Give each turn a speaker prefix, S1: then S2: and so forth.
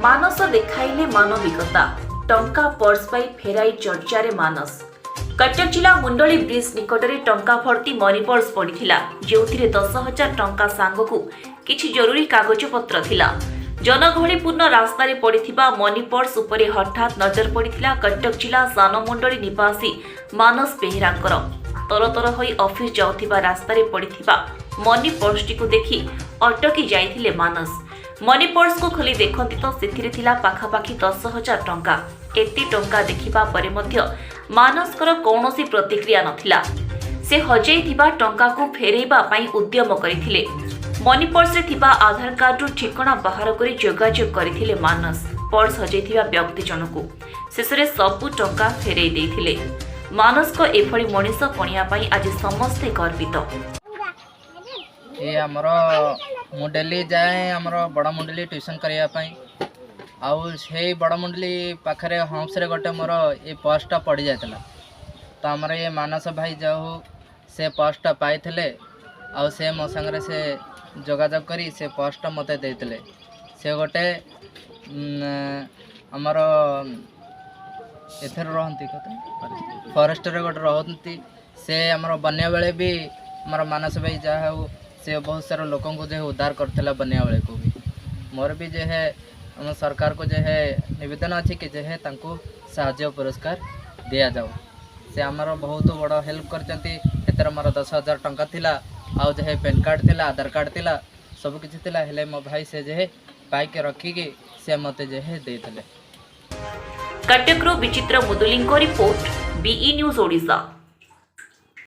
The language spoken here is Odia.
S1: ମାନସ ଦେଖାଇଲେ ମାନବିକତା। ଟଙ୍କା ପର୍ସ ପାଇ ଫେରାଇ ଚର୍ଚ୍ଚାରେ ମାନସ। କଟକ ଜିଲ୍ଲା ମୁଣ୍ଡଳି ବ୍ରିଜ୍ ନିକଟରେ ଟଙ୍କା ଭର୍ତ୍ତି ମନି ପର୍ସ ପଡ଼ିଥିଲା, ଯେଉଁଥିରେ 10,000 ଟଙ୍କା ସାଙ୍ଗକୁ କିଛି ଜରୁରୀ କାଗଜପତ୍ର ଥିଲା। ଜନଗହଳିପୂର୍ଣ୍ଣ ରାସ୍ତାରେ ପଡ଼ିଥିବା ମନି ପର୍ସ ଉପରେ ହଠାତ୍ ନଜର ପଡ଼ିଥିଲା କଟକ ଜିଲ୍ଲା ସାନମୁଣ୍ଡଳି ନିବାସୀ ମାନସ ବେହେରାଙ୍କର। ତରତର ହୋଇ ଅଫିସ ଯାଉଥିବା ରାସ୍ତାରେ ପଡ଼ିଥିବା ମନି ପର୍ସଟିକୁ ଦେଖି ଅଟକି ଯାଇଥିଲେ ମାନସ। ମନି ପର୍ସକୁ ଖୋଲି ଦେଖନ୍ତି ତ ସେଥିରେ ଥିଲା ପାଖାପାଖି 10,000 ଟଙ୍କା। ଏତେ ଟଙ୍କା ଦେଖିବା ପରେ ମଧ୍ୟ ମାନସଙ୍କର କୌଣସି ପ୍ରତିକ୍ରିୟା ନଥିଲା। ସେ ହଜାଇଥିବା ଟଙ୍କାକୁ ଫେରାଇବା ପାଇଁ ଉଦ୍ୟମ କରିଥିଲେ। ମନି ପର୍ସରେ ଥିବା ଆଧାର କାର୍ଡରୁ ଠିକଣା ବାହାର କରି ଯୋଗାଯୋଗ କରିଥିଲେ ମାନସ ପର୍ସ ହଜାଇଥିବା ବ୍ୟକ୍ତି ଜଣକୁ। ଶେଷରେ ସବୁ ଟଙ୍କା ଫେରାଇ ଦେଇଥିଲେ। ମାନସଙ୍କ ଏଭଳି ମଣିଷ ପଣିଆ ପାଇଁ ଆଜି ସମସ୍ତେ ଗର୍ବିତ।
S2: ଇଏ ଆମର ମୁଁ ଡେଲି ଯାଏ ଆମର ବଡ଼ ମୁଣ୍ଡଲି ଟ୍ୟୁସନ୍ କରିବା ପାଇଁ। ଆଉ ସେଇ ବଡ଼ ମୁଣ୍ଡଲି ପାଖରେ ହମ୍ପସରେ ଗୋଟେ ମୋର ଏ ପର୍ସଟା ପଡ଼ିଯାଇଥିଲା। ତ ଆମର ଇଏ ମାନସ ଭାଇ ଯାଉ ସେ ପର୍ସଟା ପାଇଥିଲେ ଆଉ ସେ ମୋ ସାଙ୍ଗରେ ସେ ଯୋଗାଯୋଗ କରି ସେ ପର୍ସଟା ମୋତେ ଦେଇଥିଲେ। ସେ ଗୋଟେ ଆମର ଏଥିରେ ରହନ୍ତି, କେତେ ଫରେଷ୍ଟରେ ଗୋଟେ ରହନ୍ତି। ସେ ଆମର ବନ୍ୟା ବେଳେ ବି ଆମର ମାନସ ଭାଇ ଯାହା ହଉ, ସେ ବହୁତ ସାରା ଲୋକଙ୍କୁ ଯେ ଉଦ୍ଧାର କରିଥିଲା ବନ୍ୟା ବେଳକୁ ବି। ମୋର ବି ଯେ ହେ ଆମ ସରକାରକୁ ଯେ ହେ ନିବେଦନ ଅଛି କି ଯେ ହେ ତାଙ୍କୁ ସାହାଯ୍ୟ ପୁରସ୍କାର ଦିଆଯାଉ। ସେ ଆମର ବହୁତ ବଡ଼ ହେଲ୍ପ କରିଛନ୍ତି। ସେଥିରେ ମୋର 10,000 ଟଙ୍କା ଥିଲା ଆଉ ଯେ ପ୍ୟାନ୍ କାର୍ଡ଼ ଥିଲା, ଆଧାର କାର୍ଡ଼ ଥିଲା, ସବୁ କିଛି ଥିଲା। ହେଲେ ମୋ ଭାଇ ସେ ଯେ ପାଇକି ରଖିକି ସେ ମୋତେ ଯେ ଦେଇଥିଲେ।
S1: କଟକରୁ ବିଚିତ୍ର ମୁଦୁଲିଙ୍କ ରିପୋର୍ଟ, ବିଇ ନ୍ୟୁଜ୍ ଓଡ଼ିଶା।